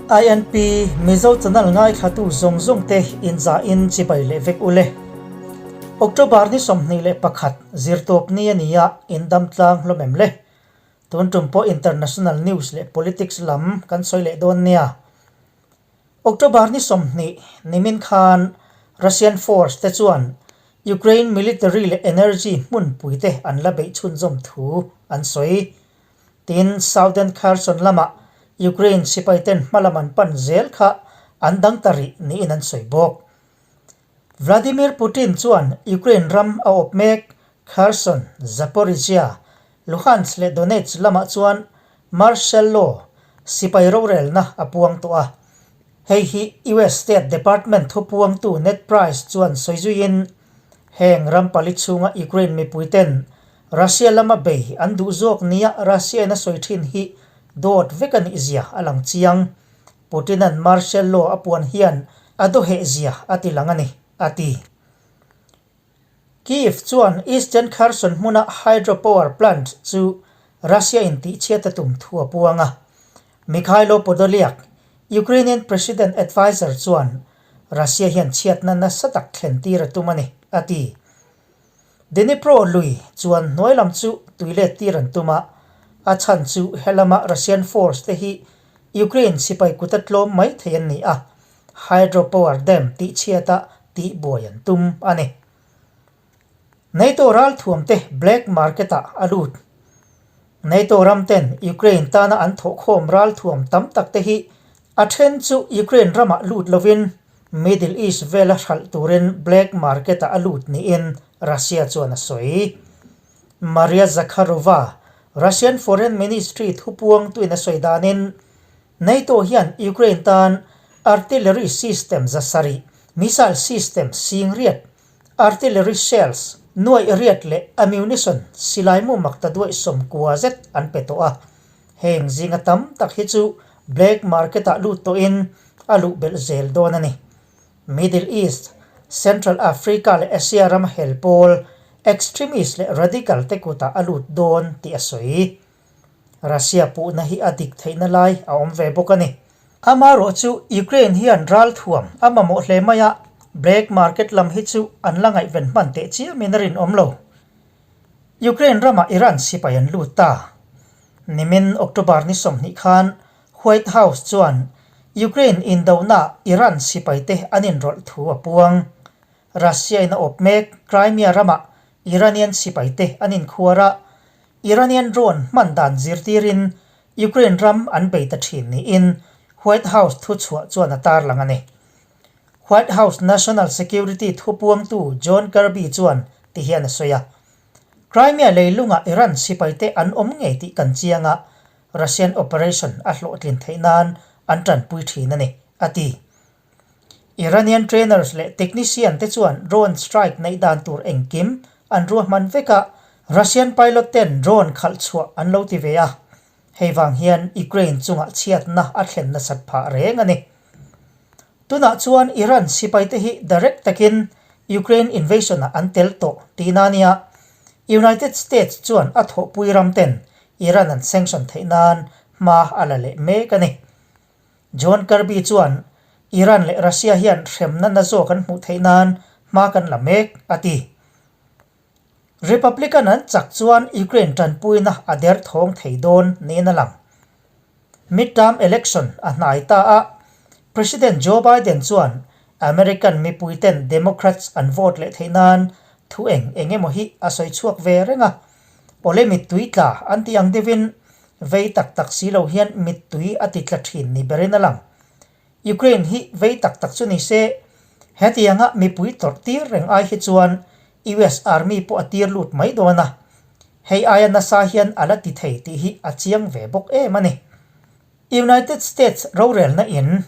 INP Mizo channel ngaithlatu zawng zawng te inzahin chibai leh vek ule. October ni 21 zirtawp ni a ni a, indam tlang hlawm em le? Tun tum pawh international news leh politics lam kan sawi leh dawn nia. October ni 20 nimin khan Russian force te chuan Ukraine military leh energy hmunpui te an la beih chhunzawm thu an sawi. Tin, Southern Kherson lama Ukraine sipaiten hmalam an pan zel kha an dang ta rih niin an sawi bawk. Vladimir Putin chuan Ukraine ram a awp mek Kherson, Zaporizhzhia, Luhansk leh Donetsk lamah chuan martial law, sipai rorelna a puang tawh a. Hei hi US State Department thupuangtu Ned Price chuan sawi zuiin, heng ram pali chhunga Ukraine mipuiten Russia lama bei an duh zawk nia Russia-in a sawi thin hi dawt vek a nih zia a lang chiang. Putin-a'n martial law a puan hian a dawheh zia a ti lang a ni, a ti. Kyiv chuan Eastern Kherson hmuna hydropower plant chu Russia-in tihchhiat a tum thu a puang a. Mykhailo Podolyak, Ukrainian President adviser chuan Russia hian chhiatna nasa tak thlen tir a tum a ni, a ti. Dnipro lui chuan hnuai lam chu tui let tir an tum a, a chhan chu helama Russian force te hi Ukraine sipai kuta tlawm mai thei an ni a, hydropower dam tihchhiata tihbuai an tum a ni. NATO ralthuam te black market ah a lut. NATO ram ten Ukraine tana an thawhkhawm ralthuam tam tak te hi a then chu Ukraine ramah lut lovin Middle East vela hralh turin black market ah a lut niin Russia chuan a sawi. Maria Zakharova, Russian Foreign Ministry thupuangtuin a sawi danin, NATO hian Ukraine tan artillery system 700, missile system 10,000, artillery shells 800 leh ammunition silaimu maktaduaih 90 zet an pe tawh a. Heng zinga tam tak hi chu black market ah lut tawhin a luh belh zel dawn a ni. Middle East, Central Africa leh Asia rama hel pawl, extremist leh radical te kutah a lut dawn tih a sawi. Russia puhna hi a dik theihna lai a awm ve bawk a ni. Amaherawh chu Ukraine hian ralthuam a mamawh hle mai a, black market lam hi chu an la ngaihven hman teh chiamin a rinawm lo. Ukraine ramah Iran sipai an lut ta. Nimin October ni 20 khan White House chuan Ukraine indona Iran sipaite an inrawlh thu a puang. Russia-in a awp mek Crimea ramah Iranian sipaite an inkhuar a, Iranian drone hman dan zirtirin Ukraine ram an bei ta thin niin White House thuchhuah chuan a tarlang a ni. White House National Security thupuangtu John Kirby chuan ti hian a sawi a, Crimea leilungah Iran sipaite an awm ngei tih kan chiang a, Russian operation a hlawhtlin theih nan an tanpui thin a ni, a ti. Iranian trainers leh technician te chuan drone strike neih dan tur engkim an ruahman vek a, Russian pilot ten drone khalh chhuah an lo ti ve a, hei vang hian Ukraine chungah chhiatna a thlen nasat phah reng a ni. Tunah chuan Iran sipaite hi direct takin Ukraine invasion ah an tel tawh tihna a nia. United States chuan a thawhpui ram ten Iran an sanction theih nan hma a la leh mek a ni. John Kirby chuan Iran leh Russia hian hremna na zawk an hmuh theih nan hma kan la mek a ti. Republican an chak chuan Ukraine tanpuina a derthawng thei dawn niin a lang. Midterm election a hnai ta a, President Joe Biden chuan American mipuiten Democrats an vote leh theih nan thu eng eng emaw hi a sawi chhuak ve reng a. Awle mittui tla an tih ang deuhin vei tak tak si lo hian mittui a ti tla thin ni berin a lang. Ukraine hi vei tak tak chu ni se, hetianga mipui tawrh tir reng ai hi chuan US Army pawh a tir lut mai dawn a, hei aia nasa hian a la ti thei tih hi a chiang ve bawk em a ni. United States rorelna in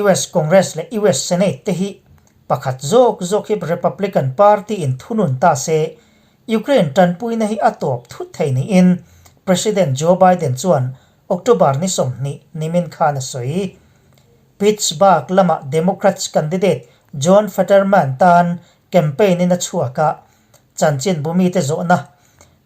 US Congress leh US Senate te hi pakhat zawk zawk hi Republican Party in thunun ta se, Ukraine tanpuina hi a tawp thut thei niin President Joe Biden chuan October ni 20 nimin khan a sawi. Pittsburgh lama Democrats candidate John Fetterman tan campaign in a chhuak a, chanchin bumite zawhna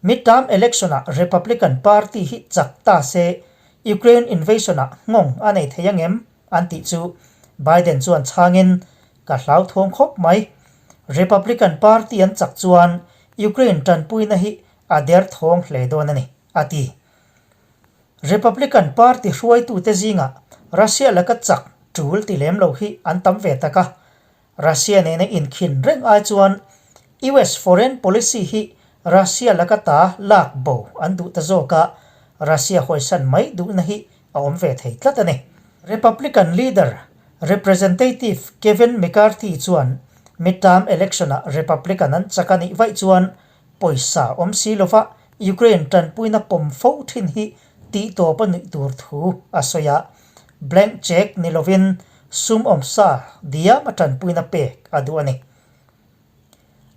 midterm election ah Republican Party hi chak ta se Ukraine invasion ah nghawng a nei thei angem? An tih chu Biden chuan chhangin, Ka hlauthawng khawp mai. Republican Party an chak chuan Ukraine tanpuina hi a derthawng hle dawn a ni, a ti. Republican Party hruaitute zingah Russia laka chak tul ti lem lo hi an tam ve tak a. Russia nena inkhin reng ai chuan US foreign policy hi Russia laka ta lak bo an duh ta zawk a, Russia hawisan mai duhna hi a awm ve thei tlat a ni. Republican leader Representative Kevin McCarthy chuan midterm election-ah Republican an chak a nih vaih chuan pawisa awm si lova Ukraine tanpuina pawm fo thin hi tihtawp a nuih tur thu a sawi a, blank check ni lovin sum awmsa diam a tanpuina pek a duh a ni.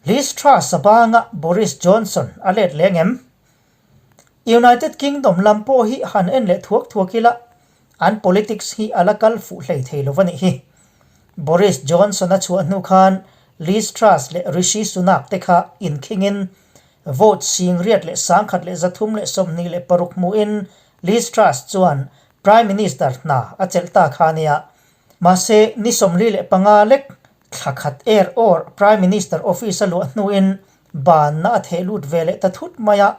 Liz Truss a banga Boris Johnson a let leng em? United Kingdom lam pawh hi han en leh thuak thuak ila, an politics hi a la kal fuh hlei thei lo a nih hi. Boris Johnson a chhuah hnu khan Liz Truss leh Rishi Sunak te kha inkhingin vote singriat leh 1136 hmuhin Liz Truss chuan Prime Minister hna a chelh ta kha a nia. Mahse, ni 45 lek thla khat er awr Prime Minister office a luah hnuin Banna a theh lut ve leh ta thut mai a,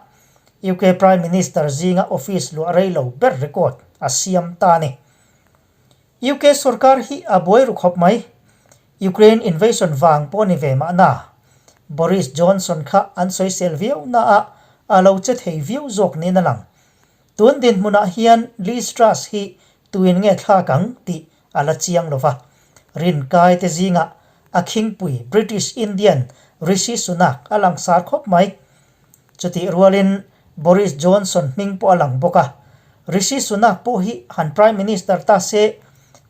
UK Prime Minister zinga office luah rei lo ber record a siam ta a ni. UK sorkar hi a buai ru khawp mai. Ukraine invasion vang pawh ni ve mahna, Boris Johnson kha an sawisel viau na a, a lo che thei viau zawk niin a lang. Tun dinhmunah hian Liz Truss hi tuin nge thlak ang tih a la chiang lo va. Rinkai te zingah a khingpui British Indian Rishi Sunak a langsar khawp mai. Chutih rualin Boris Johnson hming pawh a lang bawk a. Rishi Sunak pawh hi han Prime Minister ta se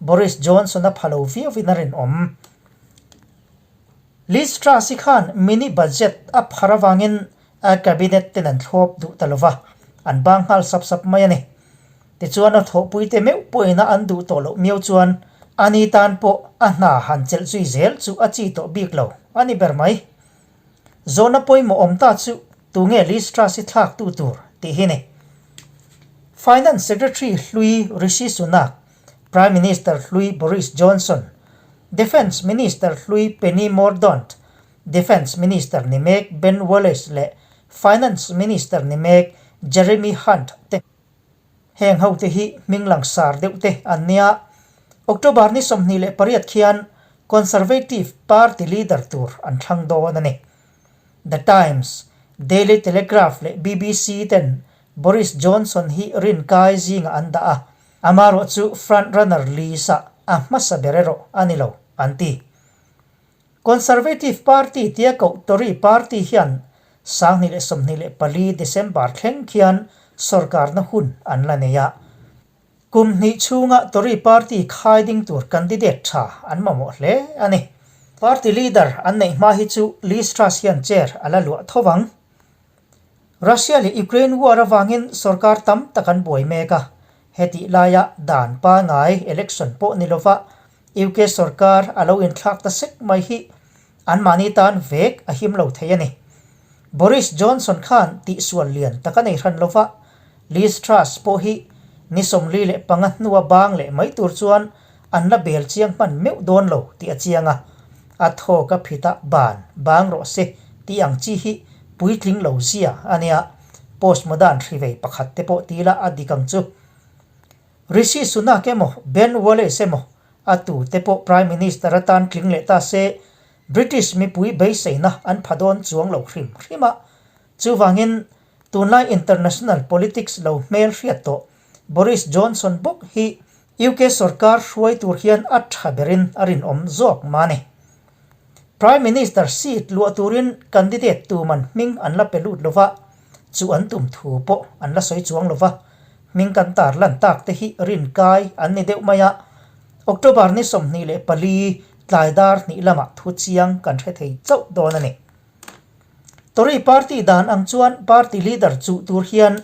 Boris Johnson a pha lo viauin a rinawm. Liz Truss-i khan mini budget a phar avangin a cabinet ten an thlawp duh ta lo va, an bang nghal sap sap mai a ni. Tichuan a thawhpuite meuh pawhin a an duh tawh loh miau chuan ani tan pawh a hna han chelh zui zel chu a chi tawh bik lo a ni ber mai. Zawhna pawimawh awm ta chu tunge Liz Truss-i thlaktu tur tih hi ni. Finance Secretary hlui Rishi Sunak, Prime Minister hlui Boris Johnson, Defence Minister hlui Penny Mordaunt, Defence Minister ni mek Ben Wallace leh Finance Minister ni mek Jeremy Hunt te Heng hote hi hming langsar deuh te an nia. October ni 28 khian Conservative Party leader tur an thlang dawn a ni. The Times, Daily Telegraph leh BBC ten Boris Johnson hi rinkai zingah an dah a, amarawh chu front runner list-ah a hmasa ber erawh a ni lo, an ti. Conservative Party tia koh Tory Party hian 2024 December thleng khian sorkarna hun an la nei a. Kum hnih chhunga Tory Party khai ding tur candidate tha an mamawh hle a ni. Party leader an neih hma hi chu Liz Truss hian chair a la luah tho vang. Russia leh Ukraine war avangin sorkar tam tak an buai mek a, hetih laia dan pangai election pawh ni lova UK sorkar a lo inthlak ta sek mai hi anmahni tan vek a him lo thei a ni. Boris Johnson khan tihsual lian tak a nei hran lova, Liz Truss pawh hi ni 45 hnua bang leh mai tur chuan an la bel chiang hman meuh dawn lo tih a chiang a, a thawk a phit a ban bang rawh se tih ang chi hi puitling lo zia a nia, postmodern hrivei pakhat te pawh ti ila a dik ang chu. Rishi Sunak emaw Ben Wallace emaw a tu te pawh Prime Minister atan tling leh ta se British mipui beiseina an pha dawn chuang lo hrim hrim a, chuvangin tunlai international politics lo hmel hriat tawh Boris Johnson bawk hi UK sorkar hruai tur hian a tha berin a rinawm zawk mah a ni. Prime Minister seat luah turin candidate tuman hming an la pe lut lova, chu an tum thu pawh an la sawi chuang lova, hming kan tar lan tak te hi rinkai an ni deuh mai a. October ni 24 tlai dar hnih lamah thu chiang kan hre thei chauh dawn a ni. Tory party dan ang chuan party leader chuh tur hian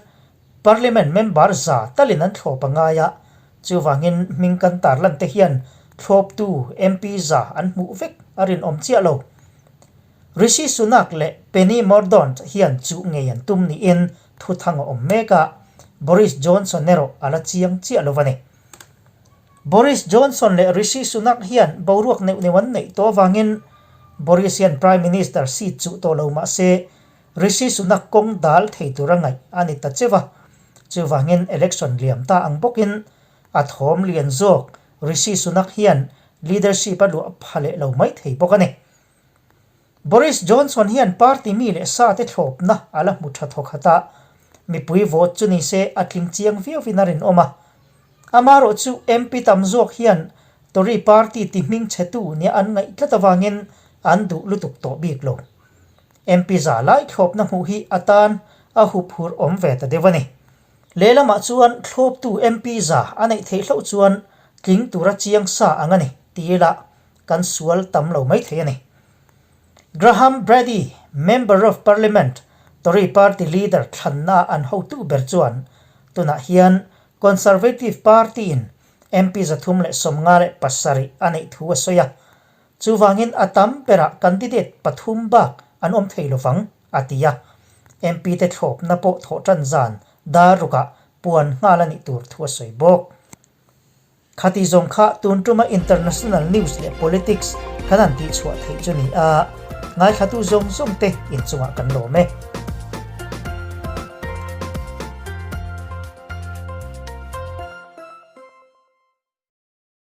Parliament member za talin an thlawp a ngai a, chuvangin hming kan tarlan te hian thlawptu MP za an hmuh vek a rinawm chiah lo. Rishi Sunak leh Penny Mordaunt hian chuh ngei an tum niin thuthang a awm mek a, Boris Johnson erawh a la chiang chiah lo a ni. Boris Johnson leh Rishi Sunak hian boruak neuh neuh an neih tawh avangin Boris hian Prime Minister seat chuh tawh lo mah se Rishi Sunak kawng dal thei tura ngaih a ni ta cheu a. Chuvangin election liam ta ang bawkin a thawm lian zawk Rishi Sunak hian leadership a luah pha leh lo mai thei bawk a ni. Boris Johnson hian party mi leh sa te thlawpna a la hmu tha thawk khat a, mipui vote chu ni se a tling chiang viauin a rinawm a. Amaherawh chu MP tam zawk hian Tory party ti hming chhetu nia an ngaih tlat avangin an duh lutuk tawh bik lo. MP za lai thlawpna hmuh hi a tan a hup hur awm ve ta deuh a ni. Lehlamah chuan thlawptu MP za a neih theih hlauh chuan tling tura chiang sa ang a ni ti ila kan sual tam lo mai thei a ni. Graham Brady, Member of Parliament, Tory Party leader thlanna an hotu ber chuan tunah hian Conservative Party-in MP 357 a neih thu a sawi a, chuvangin a tam berah candidate pathum bak an awm thei lovang, a ti a. MP te thlawpna pawh thawh tan zan dar rukah puan nghal a nih tur thu a sawi bawk. Khati zawng kha tun tuma international news leh politics kan han tihchhuah theih chu ni a, ngaithlatu zawng zawng te inchungah kan lawm e.